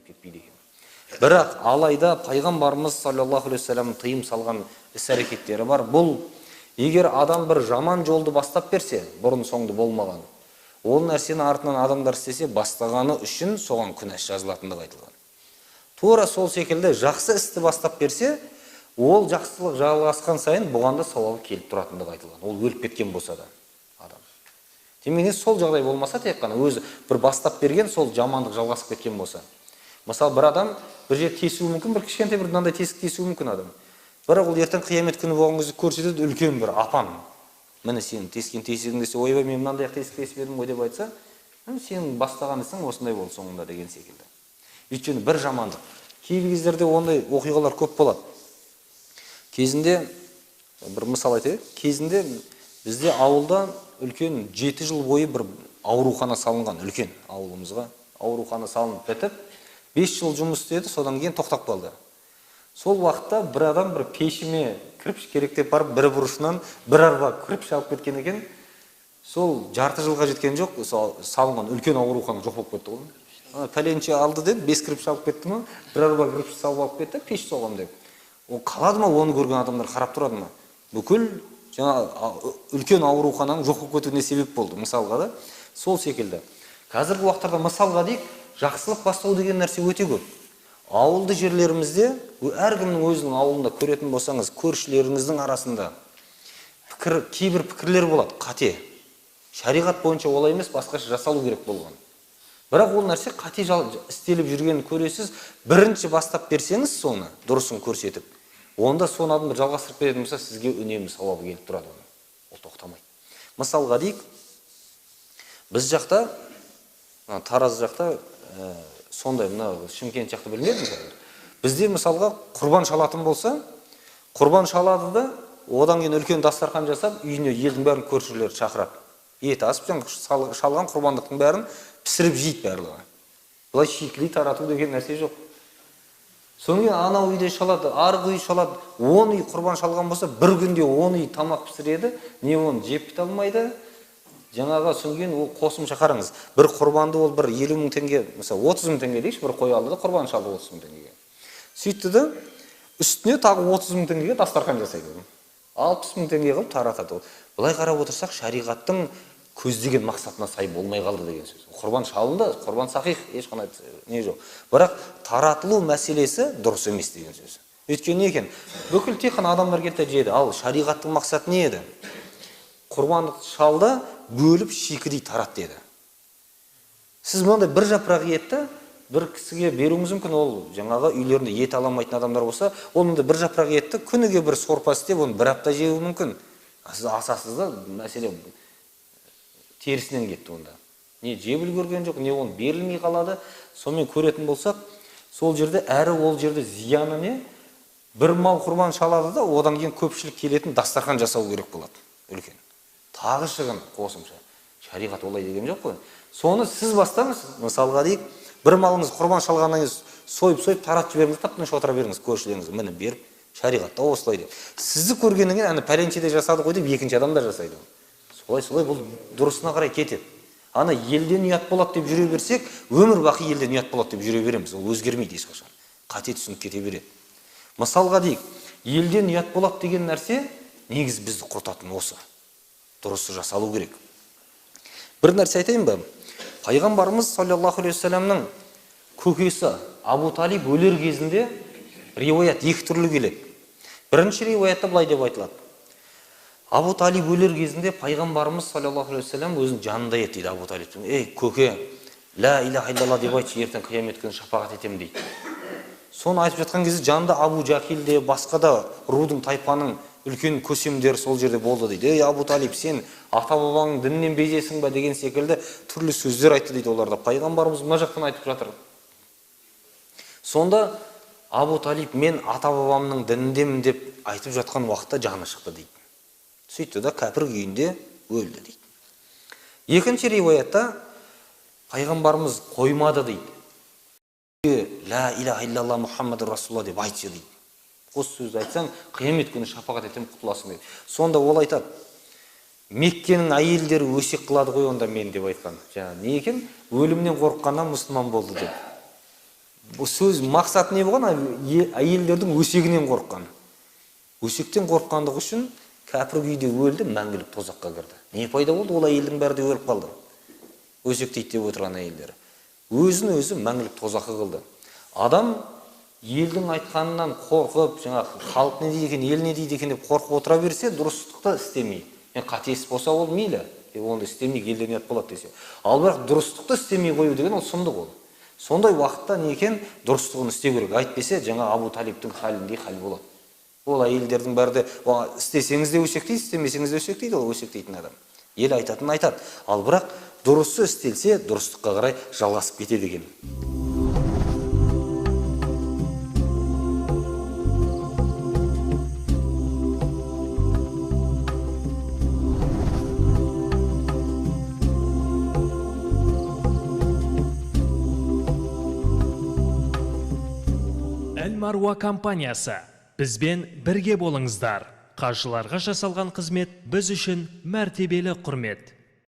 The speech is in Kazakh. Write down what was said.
болып кетпейді екен. Бірақ алайда пайғамбарымыз саллаллаху алейхи уассалам тыйым салған іс-әрекеттері бар. Бұл егер адам бір жаман жолды бастап берсе, бұрын соңды болмаған, ол нәрсені артынан адамдар істесе, бастағаны үшін соған күнәсі жазылатындығы айтылған. Тура сол секілді жақсы істі бастап берсе, ол жақсылық жалғасқан сайын бұған да сауабы келіп тұратындығы айтылған. Ол өліп кеткен болса да адам. Демек, сол жағдай болмаса, тек қана өзі бір бастап берген сол жамандық жалғасып кеткен болса. Мысалы, бір адам бір жер тесуі мүмкін, бір кішкентай бір мынандай тесік тесуі мүмкін адам. Бірақ ол ертең қиямет күні болған кезде көрсетеді үлкен бір апан. Міне сенің тескен тесігің десе, ойбай мен мынандай тесік тесіп едім ғой деп айтса, сенің бастаған ісің осындай болды соңында деген секілді. Өйткені бір жамандық. Кейбір кездерде ондай оқиғалар көп болады. Кезінде, бір мысал айтайық, кезінде бізде ауылда үлкен 7 жыл бойы бір аурухана салынған, үлкен ауылымызға аурухана салынып бітіп, 5 жыл жұмыс істеді, содан кейін тоқтап қалды. Сол уақытта бір адам бір пешіме кірпіш керек деп барып, бір бұрышынан бір арба кірпіш алып кеткен екен. Сол жарты жылға жеткен жоқ, сол салынған үлкен аурухана жоқ болып кетті ғой. Пәленше алды деді, 5 кірпіш алып кетті ма, бір арба кірпіш салып алып кетті, пеш соғам деп. Ол қалады ма, оны көрген адамдар қарап тұрады ма? Бүкіл жаңа үлкен аурухананың жоқ болып кетуіне себеп болды, мысалға да. Сол секілді. Қазіргі уақыттарда мысалға дейік, жақсылық бастау деген нәрсе өте көп. Ауылды жерлерімізде, әркімнің өзінің ауылында көретін болсаңыз, көршілеріңіздің арасында кейбір пікірлер болады, қате. Шариғат бойынша олай емес, басқаша жасалу керек болған. Бірақ ол нәрсе қате істеліп жүргенін көресіз, бірінші бастап берсеңіз соны, дұрысын көрсетіп, онда соны адамдар жалғастырып беретін болса, сізге үнемі сауабы келіп тұрады оның. Ол тоқтамайды. Мысалға дейік, біз жақта, Тараз жақта, сондай, мына Шымкент жақты білмедім. Бізде мысалға құрбан шалатын болса, құрбан шалады да, одан кейін үлкен дастархан жасап, үйіне елдің бәрін көршілері шақырады. Ет асып, шалған құрбандықтың бәрін пісіріп жейді барлығы. Былай шикілей тарату деген нәрсе жоқ. Содан кейін анау үйде шалады, арғы үй шалады, 10 үй құрбан шалған болса, бір күнде 10 үй тамақ пісіреді, не оны жеп біте алмайды. Жаңағы содан кейін ол қосымша қараңыз, бір құрбанды ол бір 50 мың теңге, мысалы 30 мың теңге дейікші, бір қой алды да құрбан шалды 30 мың теңгеге. Сөйтті де үстіне тағы 30 мың теңгеге дастархан жасайды. 60 мың теңге қылып таратады. Былай қарап отырсақ, шариғаттың көздеген мақсатына сай болмай қалды деген сөз. Құрбан шалынды, құрбан сахих, ешқандай не жоқ. Бірақ таратылу мәселесі дұрыс емес деген сөз. Өйткені не екен? Бүкіл тек қана адамдар келді жеді. Ал шариғаттың мақсаты не еді? Құрбандық шалды, бөліп шикідей тарат деді. Сіз мынандай бір жапырақ етті бір кісіге беруіңіз мүмкін, ол жаңағы үйлерінде ет ала алмайтын адамдар болса, ол мынандай бір жапырақ етті күніге бір сорпа істеп, оны бір апта жеуі мүмкін. Сіз асасыз да, мәселе терісінен кетті онда. Не жеп үлгерген жоқ, не оны берілмей қалады. Сонымен көретін болсақ, сол жерде әрі ол жерде зияны не? Бір мал құрбан шалады да, одан кейін көпшілік келетін дастархан жасау керек болады. Үлкен. Тағы шығын қосымша. Шариғат олай деген жоқ қой. Соны сіз бастаңыз, мысалға дейік, бір малыңыз құрбан шалғаннан кейін сойып-сойып таратып жіберіңіз, тап-тыныш отыра беріңіз көршілеріңізге, міне беріп, шариғатта осылай деп. Сізді көргеннен кейін, ана пәленше де жасады ғой деп екінші адам да жасайды. Солай-солай бұл дұрысына қарай кетеді. Ана елден ұят болады деп жүре берсек, өмір бақи елден ұят болады деп жүре береміз. Ол өзгермейді ешқашан. Қате түсініп кете береді. Мысалға дейік, елден ұят болады деген нәрсе негізі бізді құртатын осы. Дұрысы жасалу керек. Бір нәрсе айтайын ба? Пайғамбарымыз саллаллаху алейхи уассаламның көкесі Абу Талиб өлер кезінде риуаят екі түрлі келеді. Бірінші риуаятта былай деп айтылады. Абу Талиб өлер кезінде пайғамбарымыз саллаллаху алейхи уассалам өзінің жанында еді дейді Абу Талибтің. Ей, көке, ла илаха иллалла деп айтшы, ертең қиямет күні шапағат етемін дейді. Соны айтып жатқан кезде жанында Абу Жахил де, басқа да рудың, тайпаның үлкен көсемдері сол жерде болды дейді. Ей, Абу Талиб, сен ата-бабаңның дінінен безесің ба деген секілді түрлі сөздер айтты дейді оларда. Пайғамбарымыз мына жақтан айтып жатыр. Сонда Абу Талиб мен ата-бабамның дініндемін деп айтып жатқан уақытта жаны шықты дейді. Сөйтті да кәпір күйінде өлді дейді. Екінші риуаятта пайғамбарымыз қоймады дейді. Ла илаха иллалла Мухаммадур Расулулла деп айтшы дейді. Осы сөзді айтсаң, қиямет күні шапағат етем, құтыласың дейді. Сонда ол айтады, Меккенің әйелдері өсек қылады ғой онда мен деп айтқан. Жаңа не екен? Өлімнен қорыққаннан мұсылман болды деп. Бұл сөз мақсаты не болған? Әйелдердің өсегінен қорыққан. Өсектен қорыққандығы үшін кәпір күйде өлді, мәңгілік тозаққа кірді. Не пайда болды? Ол әйелдің бәрі де өліп қалды. Өсектейді деп отырған әйелдер. Өзін өзі мәңгілік тозақы қылды. Адам елдің айтқанынан қорқып, жаңағы халық не дейді екен, ел не дейді екен деп қорқып отыра берсе, дұрыстықты істемей. Қате іс болса ол мейлі, оны істемей елден ұят болады десе. Ал бірақ дұрыстықты істемей қою деген ол сұмдық ол. Сондай уақытта не екен, дұрыстығын істеу керек. Әйтпесе жаңа Абу Талиптің халіндей хал болады. Ол әйелдердің бәрі де, істесеңіз де өсектейді, істемесеңіз де өсектейді, ол өсектейтін адам. Ел айтатынын айтады. Ал бірақ дұрысы істелсе, дұрыстыққа қарай жалғасып кетеді екен. Әл-Маруа компаниясы. Бізбен бірге болыңыздар. Қажыларға жасалған қызмет біз үшін мәртебелі құрмет.